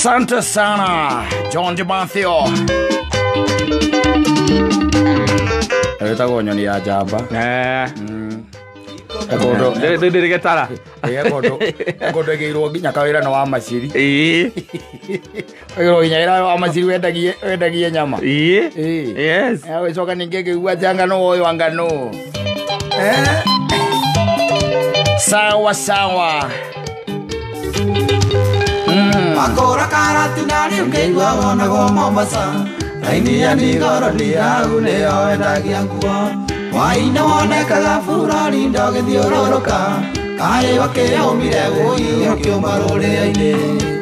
Asante sana John Dimathio. Wĩtagwo nyoni ya njamba. Ekũndũ Ndĩrĩ gĩtara. Ekũndũ ĩgĩirwo nginya kawĩra nĩ wa maciri. Ĩĩ. Ĩgĩirwo nginya wĩra wa maciri wendagie nyama. Ĩĩ. Ĩĩ. Yes. Agĩcoka ningĩ ngĩigua atĩ anga nũ ũyũ anga nũ. Sawa sawa. Makora karatina rĩu ngĩigua wonagwo Mombasa. Raini ya nigoro nĩ yagu nĩyo wendagia nguo. Waina wonekaga bũrũri ndũgĩthiũrũrũka. Kaĩ wakĩaumire wũi ũkĩũma rũrĩa-inĩ.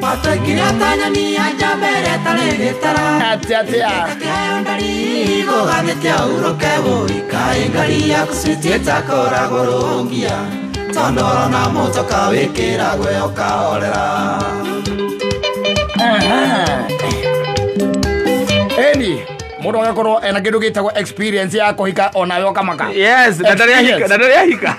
Watuĩkire ta nyoni ya njamba ĩrĩa ĩtarĩ gĩtara. Atĩa atĩa. Gĩkĩheo ndari gũgathĩte ũhurũke wũi. Kaĩ ngari yaku switi ĩtakũragwo rũngia. Tondũ ũrona mũtoka wĩkĩragwo ũkahorera. Eni mũndũ agakorwo ena kĩndũ gĩtagwo experience ya kũhika onawe ũkamaka. Yes, na ndarĩ ahika, na ndarĩ ahika.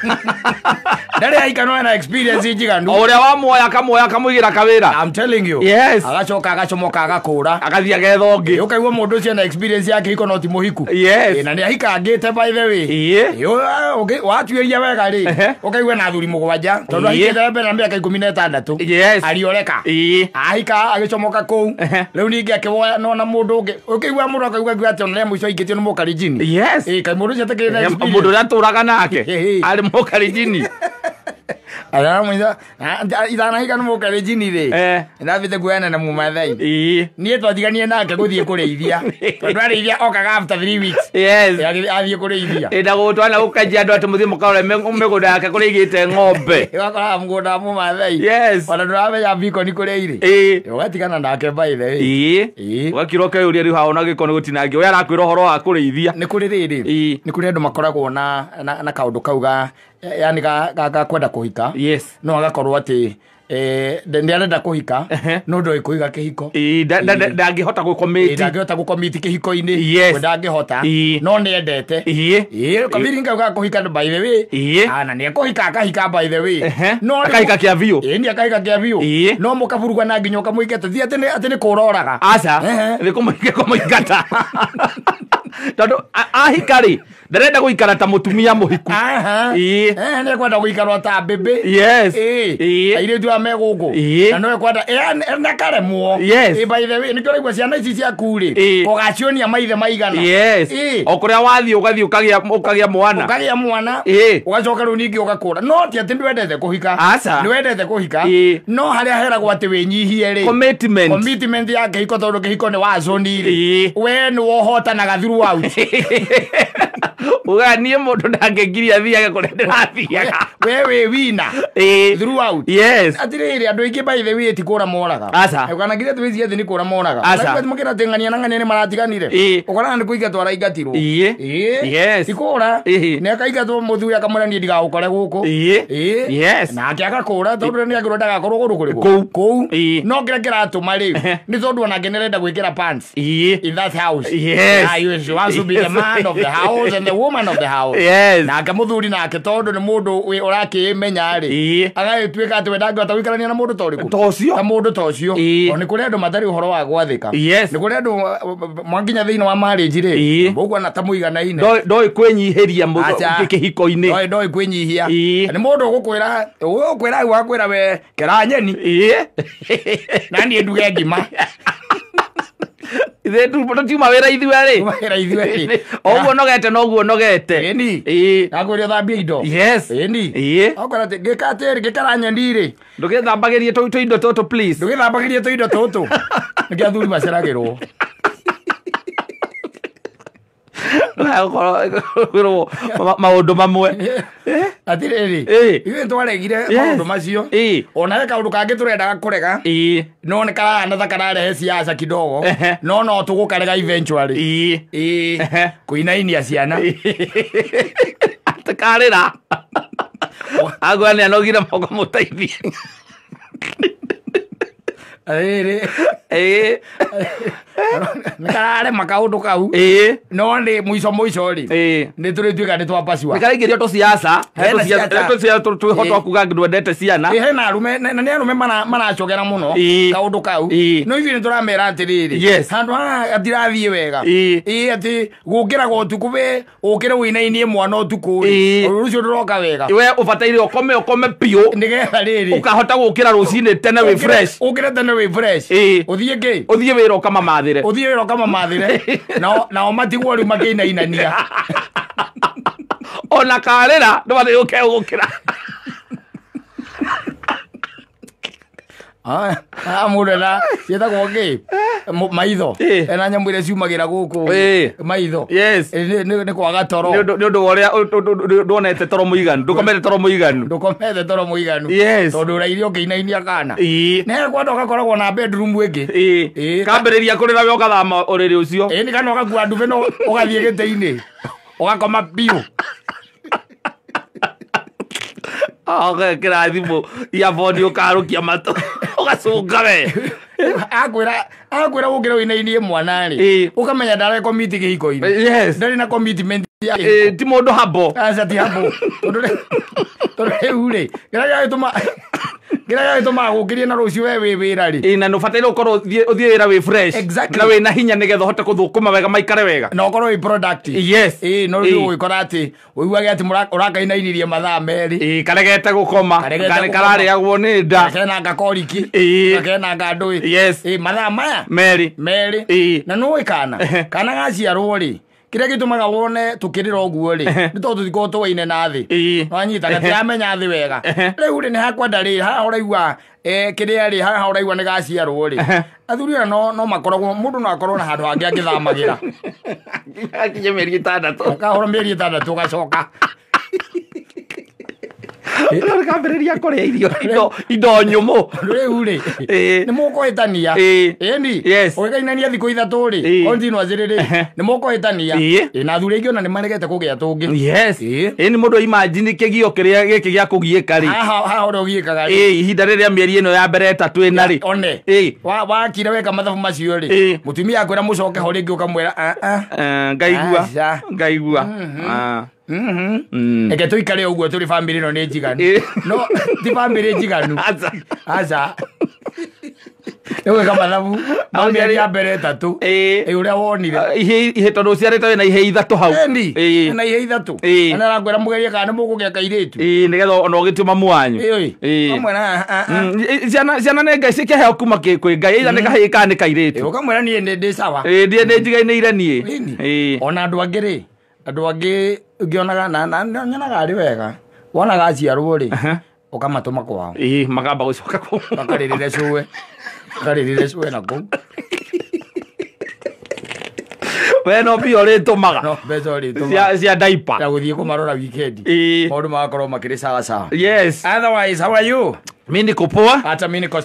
Ndarĩ ahika no ena experience njiganu. O ũrĩa wamuoya akamuoya akamũigĩra kawĩra. I'm telling you. Yes. Agacoka agacomoka agakũra. Agathiĩ agetha ũngĩ. Ũkaigua mũndũ ũcio ena experience ya kĩhiko no ti mũhiku. Yes. Na nĩ ahikangĩte by the way. Ĩĩ. Watuĩria wega rĩ, ũkaigua na athuri mũgwanja tondũ ahikĩte mbere na mĩaka 16. Yes. Arioreka. Ĩĩ. Ahika agĩcomoka kũu. Rĩu ningĩ akĩwoya no na mũndũ ũngĩ. Ũkĩigua mũndũ akaigua atĩ ona rĩa mũico aingĩtio nĩ mũkarijini. Yes. Ĩĩ, kaĩ mũndũ ũcio atakĩrĩ na experience. Mũndũ ũrĩa atũraga nake arĩ mũkarijini. Aramwĩra itanahika nĩ mũkarijini rĩ, ndathiĩte kuoyana na mũmathai. Ĩĩ. Niĩ twatiganire nake gũthiĩ kũrĩithia. Tondũ arĩithia okaga after 3 weeks. Yes. Athiĩ kũrĩithia. Ĩĩ, na gũtwana gũkanjia andũ atĩ mũthiĩ mũkarore mĩgũnda yake kũrĩa aigĩte ng'ombe. Ũgakoraga mũgũnda wa mũmathai. Yes. Ona ndũramenya bikoni kũrĩa irĩ. Ĩĩ. Ũgatigana nake by the way. Ĩĩ. Ĩĩ. Ũgakira ũkeyũria rĩu haha ona gĩko nĩ gũtinangio. We arakwĩra ũhoro wa kũrĩithia. Nĩ kũrĩ rĩrĩ. Ĩĩ. Nĩ kũrĩ andũ makoragwo na kaũndũ kau ga yani ga kwenda kũhika. Yes. No agakorwo atĩ nĩ arenda kũhika no ndoĩ kũiga kĩhiko. Ĩĩ, ndangĩhota gũcommit. Ndangĩhota gũcommit kĩhiko-inĩ. Yes. We ndangĩhota. Ĩĩ. No nĩ endete. Ĩĩ. Ĩĩ, kabiringa ga kũhika by the way. Ĩĩ. Na nĩ ekũhika akahika by the way. No akahika kĩa biũ. Ĩĩ, nĩ akahika kĩa biũ. Ĩĩ. No mũkaburugana na nginya ũkamũingata. Ti atĩ nĩ kũroraga. Aca. Nĩ kũmũingata. Tondũ ahika rĩ, ndarenda gũikara ta mũtumia mũhiku. Ĩĩ. Nĩ ekwenda gũikarwo ta mbĩmbĩ. Yes. Ĩĩ. Ĩĩ. Airĩtu aya me gũkũ. Ĩĩ. Na no ekwenda na karemwo. Yes. Ĩĩ, by the way, nĩkĩo ũraigua ciana ici ciaku rĩ, Ĩĩ. ũgacionia maithe maigana. Yes. Ĩĩ. O kũrĩa wathiĩ ũgathiĩ ũkagĩa mwana. Ũkagĩa mwana. Ĩĩ. Ũgacoka rĩu ningĩ ũgakũra. No ti atĩ ndwendete kũhika. Aca. Nĩwendete kũhika. Ĩĩ. No harĩa heragwo atĩ wĩnyihie rĩ. Commitment. Commitment ya kĩhiko tondũ kĩhiko nĩ wazoni rĩ. Ĩĩ. We nĩwe ũhotanaga throughout. Uga niĩ mũndũ ndangĩngiria thiage kũrĩa ndĩrathiaga. We wĩ wina. Ĩĩ. Throughout. Yes. Atĩrĩrĩ andũ aingĩ by the way ti kũra moraga. Aca. Ũkana nginya twĩcirie atĩ nĩ kũra moraga. Aca. Ũraigua mũkĩra atĩ ng'ania na ng'ania nĩ maratiganire. Ĩĩ. Ũkoraga nĩ kũingatwo araingatirwo. Ĩĩ. Ĩĩ. Yes. Ti kũra. Ĩĩ. Nĩ akaingatwo mũthuri akamwĩra niĩ ndigagũkore gũkũ. Ĩĩ. Ĩĩ. Yes. Nake agakũra tondũ nĩ angĩrwo ndagakorwo kũndũ kũrĩkũ. Kũu. Kũu. Ĩĩ. No kĩrĩa kĩratũma rĩ, nĩ tondũ onake nĩ arenda gwĩkĩra pants. Ĩĩ. In that house. Yes. You want to be the man of the house and the woman of the house. Yes. Nake mũthuri nake tondũ nĩ mũndũ ũrakĩmenya rĩ, Ĩĩ. agagĩtuĩka atĩ we ndangĩhota gũikarania na mũndũ ta ũrĩkũ? Ta ũcio. Ta mũndũ ta ũcio. Ĩĩ. O nĩ kũrĩ andũ matarĩ ũhoro wa gwathĩka. Yes. Nĩ kũrĩ andũ mwanginya thĩinĩ wa marriage rĩ, Ĩĩ. mũkuona ta mũiganaine. Ndoĩ kwĩnyihĩria Aca. kĩhiko-inĩ. Ndoĩ kwĩnyihia. Ĩĩ. Nĩ mũndũ ũgũkwĩra, ũgũkwĩra wakwĩra we kera nyeni. Ĩĩ. Na niĩ nduge ngima. Ithuĩ tũtiuma wĩra ithuerĩ. Tuma wĩra ithuerĩ. O ũguo nogete noguo nogete. Ĩni. Ĩĩ. Nakwĩra ũthambie indo. Yes. Ĩni. Ĩĩ. Okorwo atĩ ngĩka atĩrĩ, ngĩkera nyeni rĩ. Ndũgĩthambagĩrie tũindo tũtũ please. Ndũgĩthambagĩrie tũindo tũtũ. Nĩkĩo athuri maceragĩrwo. Kwĩrwo maũndũ mamwe. Atĩrĩrĩ, Ĩĩ. ithuĩ nĩtwaregire Yes. maũndũ macio. Ĩĩ. Ona he kaũndũ kangĩ tũrendaga kũrega. Ĩĩ. No nĩ karahana ta kararehe siasa kidogo. Ehe. No no tũgũkarega eventually. Ĩĩ. Ĩĩ. Ehe. Kũinainia ciana. Atĩkarĩra. Agwa nĩ anogire moko mũteithie. Atĩrĩrĩ. Ĩĩ. Nĩ kararema kaũndũ kau. Ĩĩ. No nĩ mũico mũico rĩ, Ĩĩ. nĩ tũrĩtuĩka nĩ twapacua. Nĩ karaingĩrio tũciaca. Hena ciaca. Tũciaca twĩho twa kuga ndwendete ciana. Ĩ, hena arume na nĩ arume maracogera mũno Ĩĩ. kaũndũ kau. Ĩĩ. No ithuĩ nĩ tũramera atĩrĩrĩ, Yes. handũ haha atirathiĩ wega. Ĩĩ. Ĩĩ, atĩ gũkĩraga ũtukũ we ũkĩre wĩinainie mwana ũtukũ rĩ, Ĩĩ. ũndũ ũcio ndũroka wega. We ũbataire ũkome ũkome biũ. Nĩgetha rĩrĩ, Ũkahota gũkĩra rũcinĩ tene wĩ fresh. Ũkĩre tene wĩ fresh. Ĩĩ. Ũthiĩ kĩ? Ũthiĩ wĩra ũkamamathĩre. Ũthiĩ wĩra ũkamamathĩre. Nao matigwo rĩu makĩinainania. Ona karĩra ndũbataire ũke gũkĩra. Ah, mũndũ ena ciĩtagwo kĩ? Maitho. Ĩĩ. Ena nyamũ iria ciumagĩra gũkũ. Ĩĩ. Maitho. Yes. Ĩ, nĩ kwaga toro. Nĩ ũndũ wa ũrĩa ndwonete toro mũiganu, ndũkomete toro mũiganu. Ndũkomete toro mũiganu. Yes. Tondũ ũraire ũkĩinainia kana. Ĩĩ. Nĩ kwenda ũgakoragwo na bedroom ĩngĩ. Ĩĩ. Ĩĩ. Kambĩrĩria kũrĩra we ũgathama ũrĩrĩ ũcio. Ĩĩ, nĩ kana ũgakua ndube no ũgathiĩ gĩtĩ-inĩ. Ũgakoma biũ. Ũgekĩra thimũ earphone ũkarũkia matũ ũgacũnga we. Akwĩra ũkĩre ũinainie mwana rĩ, Ĩĩ. ũkamenya ndarekomiti kĩhiko-inĩ. Yes. Ndarĩ na commitment ya Ĩĩ, kĩhiko. ti mũndũ hambo. Aca ti hambo. Tondũ rĩu rĩ, kĩrĩa gĩgĩtũmaga gũkĩrie na rũciũ we wĩ wĩra rĩ. Ĩĩ, na nĩ ũbataire ũkorwo ũthiĩ wĩra wĩ fresh. Exactly. Na wĩna hinya nĩgetha ũhote gũthũkũma wega maikare wega. Na ũkorwo wĩ productive. Yes. Ĩĩ, no rĩu Ĩĩ. ũgĩkora atĩ ũiguage atĩ ũrakainainirie mathaa merĩ. Ĩĩ, karegete gũkoma. Karegete Karĩ gũkoma. kararĩagwo nĩ nda. Gakena ngakoriki. Ĩĩ. Gakena ngandũĩ. Yes. Ĩĩ, mathaa maya Merĩ. merĩ. Ĩĩ. Na nĩũĩ kana kana gaciarwo rĩ, kĩrĩa gĩtũmaga wone tũkĩrĩra ũguo rĩ, nĩ tondũ tũtikoragwo tũwaine na thĩ. Ĩĩ. Wanyita gatiramenya thĩ wega. Rĩu rĩ, nĩ hakwenda rĩ, haha ũraigua kĩrĩa rĩ, haha ũraigua nĩ gaciarwo rĩ, athuri aya no makoragwo, mũndũ no akorwo na handũ hangĩ angĩthamagĩra. Gakinye mĩeri 6. Kahora mĩeri 6 ũgacoka. Kambĩrĩria kũrĩa irio indo nyũmũ. Rĩu rĩ, Ĩĩ. nĩ mũkũhĩtania. Ĩĩ. Ĩni. Yes. Ũgĩkainania thikũ 3 rĩ, Ĩĩ. continuously rĩ, nĩ mũkũhĩtania. Ĩĩ. Ĩĩ, na athuri aingĩ ona nĩ maregete kũgĩa tũngĩ. Yes. Ĩĩ. Ĩĩ, nĩ mũndũ imagine kĩgio kĩrĩa gĩkĩ gĩa kũgiĩka rĩ. Haha ũrĩa ũgiĩkaga rĩ. Ĩĩ, ihinda rĩrĩa mĩeri ĩno ya mbere 3 ĩna rĩ. One. Ĩĩ. Wakire weka mathabu macio rĩ, Ĩĩ. mũtumia akwĩra mũcoke ho rĩngĩ ũkamwĩra a a. Ngaigua. Aca. Ngaigua. Ah. Reke tũikare ũguo tũrĩ bamĩrĩ ĩno nĩ njiganu. Ĩĩ. No ti bamĩrĩ njiganu. Aca. Aca. Nĩ gwĩka mathabu ma mĩeri ya mbere 3. Ĩĩ. Ĩĩ, ũrĩa wonire. Ihe tondũ ũciarĩte wĩna ihe 3 hau. Ĩni. Ĩĩ. Na ihe 3. Ĩĩ. Na arakwĩra mũgerie kana nĩ mũkũgĩa kairĩtu. Ĩĩ, nĩgetha ona ũgĩtio mamu wanyu. Ĩĩ. Ĩĩ. Ũkamwĩra a a a. Ciana nĩ Ngai cikĩheo kuma kwĩ Ngai, either nĩ kahĩĩ kana nĩ kairĩtu. Ĩĩ, ũkamwĩra niĩ nĩ ndĩ sawa. Ĩĩ, ndiĩ nĩ njigainĩire niĩ. Ĩni. Ĩĩ. Ona andũ angĩ rĩ, andũ angĩ ngĩonaga na nyonaga arĩ wega. Wona gaciarwo rĩ, ũkamatũma kwao. Ĩĩ, makamba gũcoka kũu. Makarĩrĩre cũwe. Makarĩrĩre cũwe na kũu. We no mbia ũrĩtũmaga. No mbeca ũrĩtũmaga. Cia diaper. Ya gũthiĩ kũmarora weekend. Ĩĩ. Maũndũ magakorwo makĩrĩ sawa sawa. Yes. Otherwise, how are you? Mi niko poa. Hata mi niko